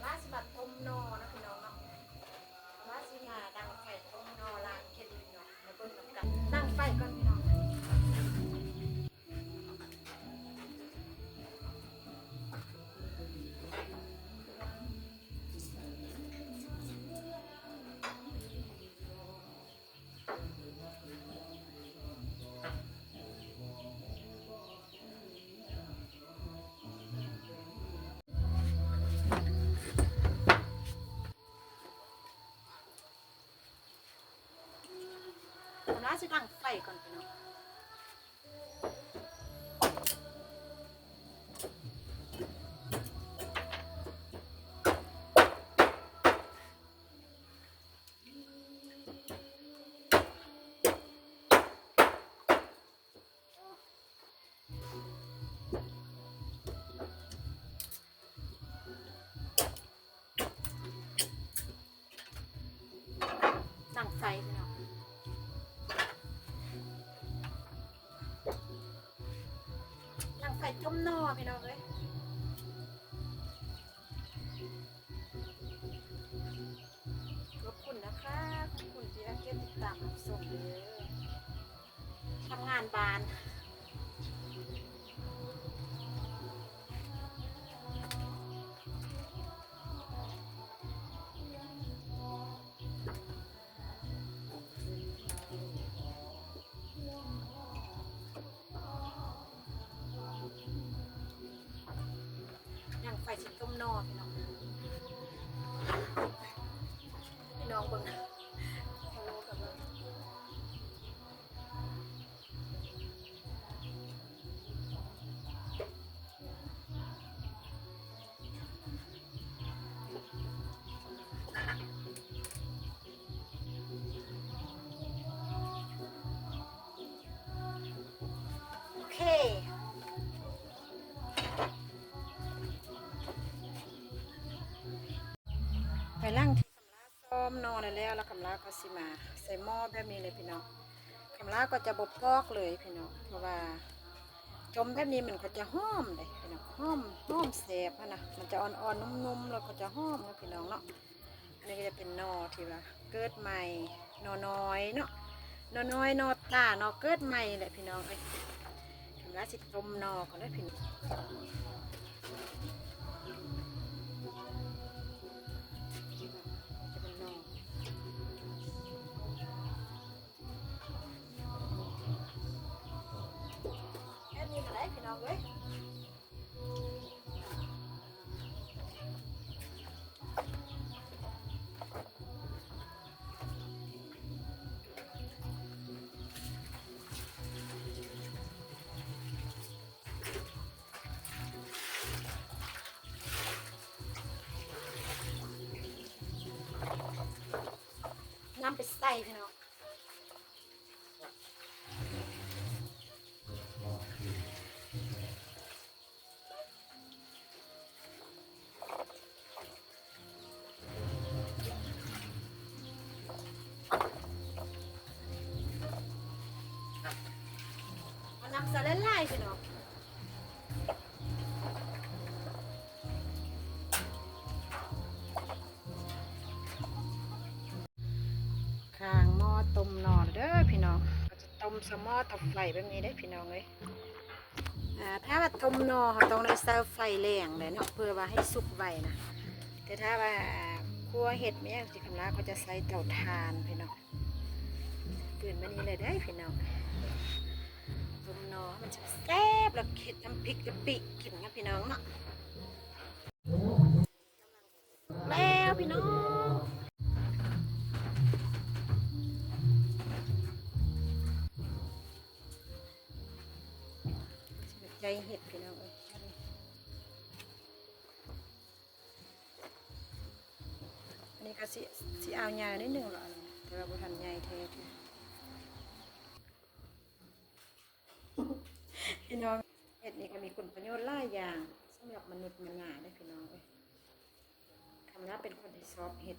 ວ່າຊິມາຕົ້ມໜໍ່ເນາະພີ່ນ້ອງເນາະ ວ່າຊິມາດັງໄຟຕົ້ມໜໍ່ລ້າງກິນພີ່ນ້ອງ ມາເບິ່ງນຳກັນ ດັງໄຟກ່ອນພີ່ນ້ອງ. ກຳລັງຊິດັງໄຟກ່ອນພີ່ນ້ອງ. ດັງໄຟພີ່ນ້ອງ ດັງໄຟຕົ້ມໜໍ່ພີ່ນ້ອງເອີຍ. ຂອບຄຸນນະຄະ ຂອບຄຸນທີ່ໃຫ້ກຽດຕິດຕາມຮັບຊົມເດີ ທຳງານບ້ານ. ຫຍັງ ໄຟຊິຕົ້ມໜໍ່ພີ່ນ້ອງ ພີ່ນ້ອງເບິ່ງ ໂອເຄ ໄປລ້າງ ຄຳລາຊ້ອມໜໍ່ໄດ້ແລ້ວ ແລ້ວຄຳລາກໍຊິມາໃສ່ໝໍ້ແບບນີ້ເລີຍພີ່ນ້ອງ. ຄຳລາກໍຈະບໍ່ປອກເລີຍພີ່ນ້ອງ ເພາະວ່າຕົ້ມແບບນີ້ມັນກໍຈະຫອມເດ້ພີ່ນ້ອງ ຫອມ ຫອມແຊບຫັ້ນນະ ມັນຈະອ່ອນໆ ນຸ້ມໆ ແລ້ວກໍຈະຫອມເນາະພີ່ນ້ອງເນາະ. ອັນນີ້ກໍຈະເປັນໜໍ່ທີ່ວ່າເກີດໃໝ່ ໜໍ່ນ້ອຍເນາະ ໜໍ່ນ້ອຍ ໜໍ່ຕາ ໜໍ່ເກີດໃໝ່ແຫຼະພີ່ນ້ອງເອີຍ. ຄຳລາຊິຕົ້ມໜໍ່ກ່ອນເດີພີ່ນ້ອງ ຈະເປັນໜໍ່ ແຄ່ນີ້ກໍໄດ້ພີ່ນ້ອງເອີຍ. ນຳໄປໃສ່ພີ່ນ້ອງ. ເອົານ້ຳໃສ່ຫຼາຍໆ ພີ່ນ້ອງ. ຂ້າງໝໍ້ຕົ້ມໜໍ່ເດີພີ່ນ້ອງ ເຮົາຈະຕົ້ມໃສ່ໝໍ້ເຕົາໄຟແບບນີ້ເດ້ພີ່ນ້ອງເອີຍ. ອາ ຖ້າວ່າຕົ້ມໜໍ່ເຮົາຕ້ອງໄດ້ໃຊ້ໄຟແຮງເດ້ເນາະ ເພື່ອວ່າໃຫ້ສຸກໄວນະ ແຕ່ຖ້າວ່າຄົວເຫັດແມ່ນຫຍັງຊີ້ ຄຳລາກໍຈະໃຊ້ເຕົາຖ່ານພີ່ນ້ອງ. ຕື່ນມານີ້ເລີຍເດ້ພີ່ນ້ອງ ຕົ້ມໜໍ່ມັນແຊບໆ ແລ້ວເຮັດນ້ຳພລິກກະປິກິນນະພີ່ນ້ອງເນາະ. ແລ້ວພີ່ນ້ອງ ໃຈເຫັດພີ່ນ້ອງເອີຍ. ອັນນີ້ກໍຊິ ຊິເອົາໃຫຍ່ໜ້ອຍໜຶ່ງລະ ອັນນີ້ ແຕ່ວ່າບໍ່ທັນໃຫຍ່ແທ້ເທື່ອ. ພີ່ນ້ອງ ເຫັດນີ້ກໍມີຄຸນປະໂຫຍດຫຼາຍຢ່າງສຳລັບມະນຸດມະນາເດ້ພີ່ນ້ອງເອີຍ. ຄຳລາເປັນຄົນທີ່ຊອບເຫັດ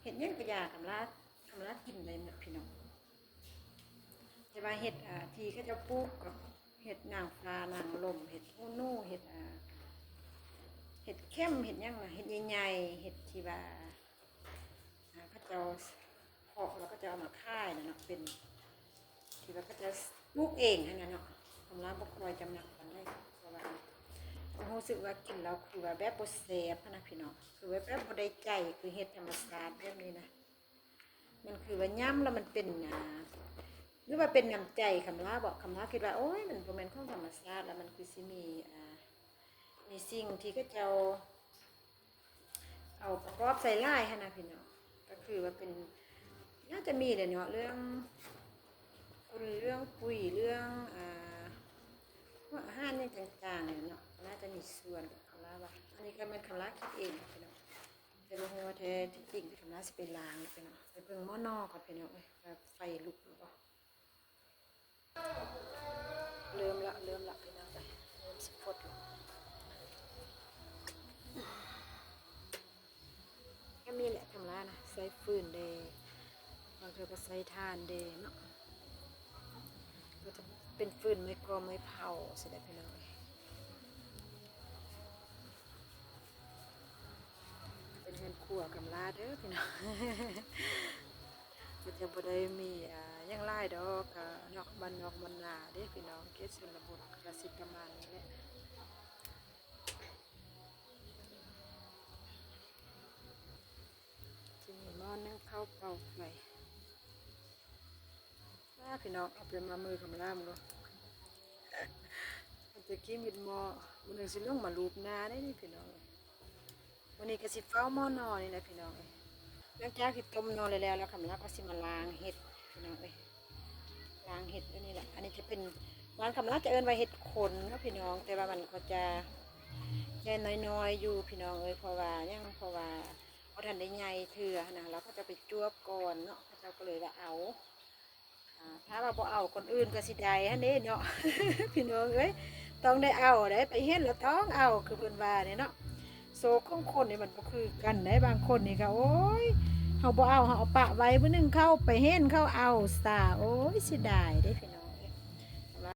ເຫັດຫຍັງກໍຢ່າ ຄຳລາ ຄຳລາກິນໄດ້ໝົດພີ່ນ້ອງ. ແຕ່ວ່າເຫັດ ອາ ທີ່ເຂົາເຈົ້າປູກກໍເຫັດນາງຟ້ານາງລົມ ເຫັດຫູໜູ ເຫັດ ອາ ເຮັດເຂັມເຮັດຫຍັງນະ ເຮັດໃຫຍ່ໆ ເຮັດທີ່ວ່າ ອ່າ ເຂົາເຈົ້າເພາະແລ້ວເຂົາເຈົ້າເອົາມາຂາຍນະເນາະ ເປັນທີ່ວ່າເຂົາເຈົ້າປູກເອງຫັ້ນນະເນາະ. ຄຳລາວບໍ່ຄ່ອຍຈະມັກປານໃດ ເພາະວ່າຮູ້ສຶກວ່າກິນແລ້ວຄືວ່າແບບບໍ່ແຊບຫັ້ນນະພີ່ນ້ອງ ຄືວ່າແບບບໍ່ໄດ້ໃຈ ຄືເຮັດທຳມະຊາດແບບນີ້ນະ. ມັນຄືວ່າຫຍ້ຳແລ້ວມັນເປັນ ອ່າ ຫຼືວ່າເປັນນ້ຳໃຈຄຳລາວເບາະ. ຄຳລາວຄິດວ່າ ໂອ້ຍ ມັນບໍ່ແມ່ນຂອງທຳມະຊາດ ແລ້ວມັນຄືຊິມີ ອ່າ ມີສິ່ງທີ່ເຂົາເຈົ້າເອົາປະກອບໃສ່ຫຼາຍຫັ້ນນະພີ່ນ້ອງ. ກໍຄືວ່າເປັນ ໜ້າຈະມີແຫຼະເນາະ ເລື່ອງຝຸ່ນ ເລື່ອງປຸຍ ເລື່ອງ ອ່າ ພວກອາຫານຫຍັງຕ່າງໆນີ້ເນາະ ໜ້າຈະມີສ່ວນ ຄຳລາວ່າ. ອັນນີ້ກໍແມ່ນຄຳລາຄິດເອງພີ່ນ້ອງ ແຕ່ບໍ່ຮູ້ວ່າແທ້ທີ່ຈິງຄຳລາຊິໄປລ້າງພີ່ນ້ອງ. ໄປເບິ່ງໝໍ້ໜໍ່ກ່ອນພີ່ນ້ອງເອີຍ ວ່າໄຟລຸກຫຼືບໍ່. ເລີ່ມລະ ເລີ່ມລະພີ່ນ້ອງເອີຍ ເລີ່ມຊິຟົດລະ. ກໍມີແຫຼະຄຳລານະ ໃຊ້ຟືນແດ່ ບາງເທື່ອກໍໃຊ້ຖ່ານແດ່ເນາະ ກໍຈະເປັນຟືນໄມ້ກ່ອໄມ້ເຜົາຊີ້ແຫຼະພີ່ນ້ອງເອີຍ. ເປັນເຮືອນຄົວຄຳລາເດີພີ່ນ້ອງ ກໍຈະບໍ່ໄດ້ມີ ອ່າ ຫຍັງຫຼາຍດອກ ກະເນາະ ບ້ານນອກບ້ານນາເດ້ພີ່ນ້ອງ ເຂດຊົນນະບົດກະຊິປະມານນີ້ແຫຼະ. ທີ່ນີ້ໝໍ້ໜຶ້ງເຂົ້າເຕົາໄຟ. ອ້າ ພີ່ນ້ອງ ເອົາໄປມາມືຄຳລາເບິ່ງດູ ເປັນຕາກີ້ມິດໝໍ້. ມື້ໜຶ່ງຊິລົງມາລູບໜ້າເດ້ນີ້ພີ່ນ້ອງ. ມື້ນີ້ກໍຊິເຝົ້າໝໍ້ໜໍ່ນີ້ແຫຼະພີ່ນ້ອງເອີຍ. ຫຼັງຈາກທີ່ຕົ້ມໜໍ່ແລ້ວໆ ແລ້ວຄຳລາກໍຊິມາລ້າງເຫັດພີ່ນ້ອງເອີຍ ລ້າງເຫັດອັນນີ້ແຫຼະ. ອັນນີ້ຈະເປັນ ບ້ານຄຳລາຈະເອີ້ນວ່າເຫັດຂົນເນາະພີ່ນ້ອງ ແຕ່ວ່າມັນກໍຈະ ຈະນ້ອຍໆຢູ່ພີ່ນ້ອງເອີຍ ເພາະວ່າຫຍັງ ເພາະວ່າບໍ່ທັນໄດ້ໃຫຍ່ເທື່ອຫັ້ນນະ ແລ້ວເຂົາເຈົ້າໄປຈວບກ່ອນເນາະ ເຂົາເຈົ້າກໍເລີຍວ່າເອົາ ອ່າ ຖ້າວ່າບໍ່ເອົາຄົນອື່ນກໍຊິໄດ້ຫັ້ນເດ້ເນາະ ພີ່ນ້ອງເອີຍ. ຕ້ອງໄດ້ເອົາເດ້ ໄປເຫັນແລ້ວຕ້ອງເອົາ ຄືເພິ່ນວ່ານີ້ເນາະ. ໂຊກຂອງຄົນນີ້ມັນບໍ່ຄືກັນເດ້ ບາງຄົນນີ້ກໍ ໂອ້ຍ ເຮົາບໍ່ເອົາ ເຮົາເອົາປະໄວ້ ມື້ໜຶ່ງເຂົາໄປເຫັນເຂົາເອົາຊະ ໂອ້ຍ ເສຍດາຍເດ້ພີ່ນ້ອງ.